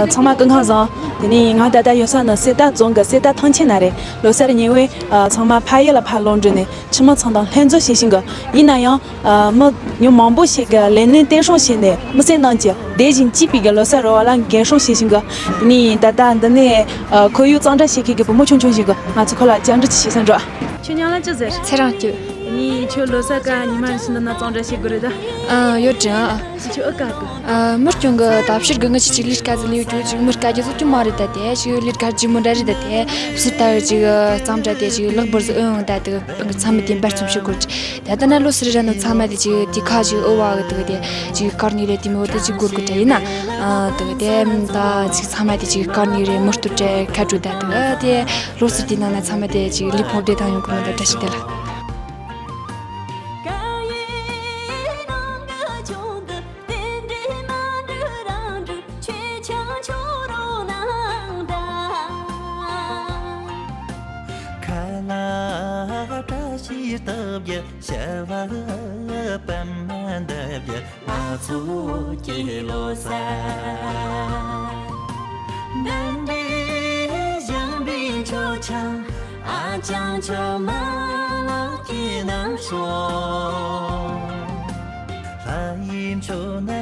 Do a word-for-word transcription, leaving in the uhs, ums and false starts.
ཚང་མ་སྐུ་ཁམས་བཟང་། དེ་ནས་ང་ད་ལྟ་ཡོད་ས་ནི་གསེར་རྟ་རྫོང་གི་གསེར་རྟ་ཐང་ཆེན་ན་རེད། ལོ་གསར་ཉེ་བའི་ཚང་མ་ཕ་ཡུལ་ལ་ཕར་ལོག་འགྲོ་ནས་ཆུ་མོ་ཚང་དང་ལྷན་འཛོམས་བྱེད་བཞིན་གི། ཡིན་ན་ཡང་མི་ཉུང་མང་པོ་ཞིག་གིས་ལས་སྣེ་སྟེང་སྲུང་བྱས་ནས་མི་སེར་རྣམས་ཀྱི་བདེ་ཞིང་སྐྱིད་པའི་གི་ལོ་གསར་རོལ་བ་ལ་འགན་སྲུང་བྱེད་བཞིན་གི། དེ་ནས་ད་ལྟ་འདི་ནས་ཁོར་ཡུག་གཙང་སྦྲ་བྱེད་མཁན་གི་བུ་མོ་ཆུང་ཆུང་ཞིག་གིས་ང་ཚོ་ཁོ་ལ་བཅར་འདྲི་ཅིག་བྱེད་ས་འགྲོ། ཁྱོད་མྱིང་ལ་ཅི་ཟེར། ཚེ་རིང་སྐྱིད། དེ་ནས་ཁྱོད་ལོ་གསར་ག་ཉི་མ་རེ་བཞིན་འདི་ན་གཙང་སྦྲ་བྱེད་དགོས་རེད་ད། ཨ་ཡོད་དྲ། ཁྱོད་ཨི་ཀ་གི། ཨ་མི་སྐྱོང་གི་ད་ཕྱིར་གི་ང་ཆི་ཅིག་ལས་ཀ་ཟི་ལས་ཀྱོ་ཅིག་མི་ཀ་གི་ཟོ་ཅུ་མ་རེད་ད་དེ་ཞིག་ལས་ཀ་ཇི་མོ་འདྲ་རེད་ད་དེ་སི་ད་ཅིག་གཙང་སྦྲ་དེ་ཅིག་ལག་འབོར་ཟི་ཨོ་ཡོང་ད་དེ་ཚང་མ་དེ་འབར་ཚོམ་ཞིག་དགོས་ད་ད་ན་ལོ་སི་རི་ར་ནོ་ཚང་མ་དེ་ཅིག་དེ་ཁ་ཞིག་ཨོ་བ་གི་དེ་དེ་ཅིག་ཀར་ནི་རེད་དེ་མོ་དེ་ཅིག་དགོས་གི་དྲ་ཡིན་ན། ཨ་དེ་དེ་ད་ཅིག་ཚང་མ་དེ་ཅིག་ཀར་ནི་རེད་མི་སྟོད་དྲ་ཁ་དྲུ་ད་དེ་དེ་ལོ་སི་དེ་ན་ན་ཚང་མ་དེ་ཅིག་ལས་ཕོར་དེ་ད་ཡོང་གི་མོ་ད་བཀྲ་ཤིས་བདེ་ལ། ཁ་ལག་བཀྲ་ཤིས་སྟབས་ཀྱི་བྱ་བ་པད་མ་འདབ་ཀྱི་ང་ཚོ་སྐྱེས་ལོ་གསར། འདི་འདྲའི་ཞིང་པའི་མཆོད་ཆང་ཨ་ཅང་ཆོ་མ་ལགས་ཀྱི་ནང་ཤོག་ལྷ་ཡི་མཆོད་ན།